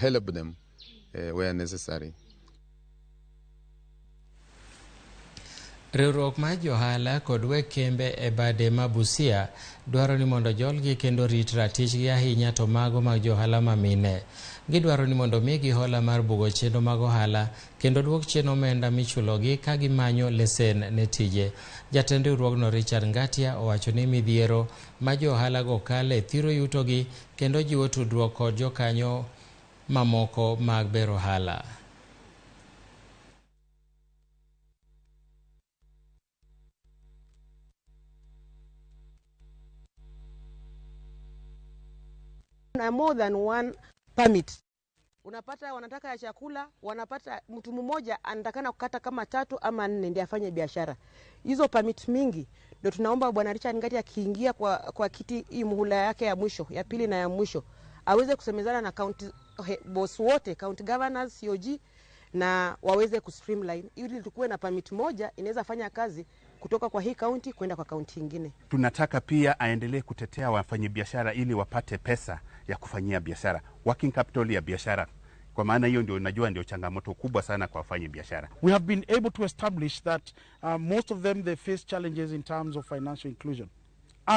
help them where necessary. Riwruok mar johala kod weg kembe e bade ma Busia dwaro ni mondo jolgi kendo rit ratichgi ahinya to mago mag johala ma mine. Gidwaro ni mondo migi hola mar bugo chenro mag ohala kendo duok chien omenda michulogi ka gimanyo lesen ne tije. Jatend riwruogno Richard Ngatia owacho ni midhiero ma johala go kale thiro yutogi kendo jiwo tudruok kod jokanyo mamoko mag bero ohala. Na more than one permit. Unapata wanataka ya chakula, wanapata mtu mmoja anatakana kukata kama 3 ama 4 ndiye afanye biashara. Hizo permit mingi ndio tunaomba Bwana Richard Ngatia akiingia kwa kiti hii muhula yake ya mwisho, ya pili na ya mwisho, aweze kusemezana na county boss wote, county governors, COG, na waweze kustreamline ili tukue na permit moja inaweza fanya kazi kutoka kwa hii county kwenda kwa county nyingine. Tunataka pia aendelee kutetea wafanyabiashara ili wapate pesa ya kufanyia biashara, working capital ya biashara. Kwa maana hiyo ndio najua ndio changamoto kubwa sana kwa wafanyabiashara. We have been able to establish that most of them, they face challenges in terms of financial inclusion.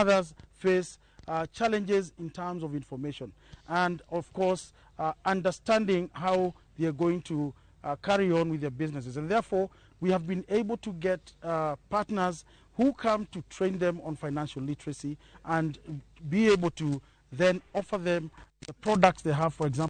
Others face challenges in terms of information and of course understanding how they are going to carry on with their businesses. And therefore we have been able to get partners who come to train them on financial literacy and be able to then offer them the products they have, for example.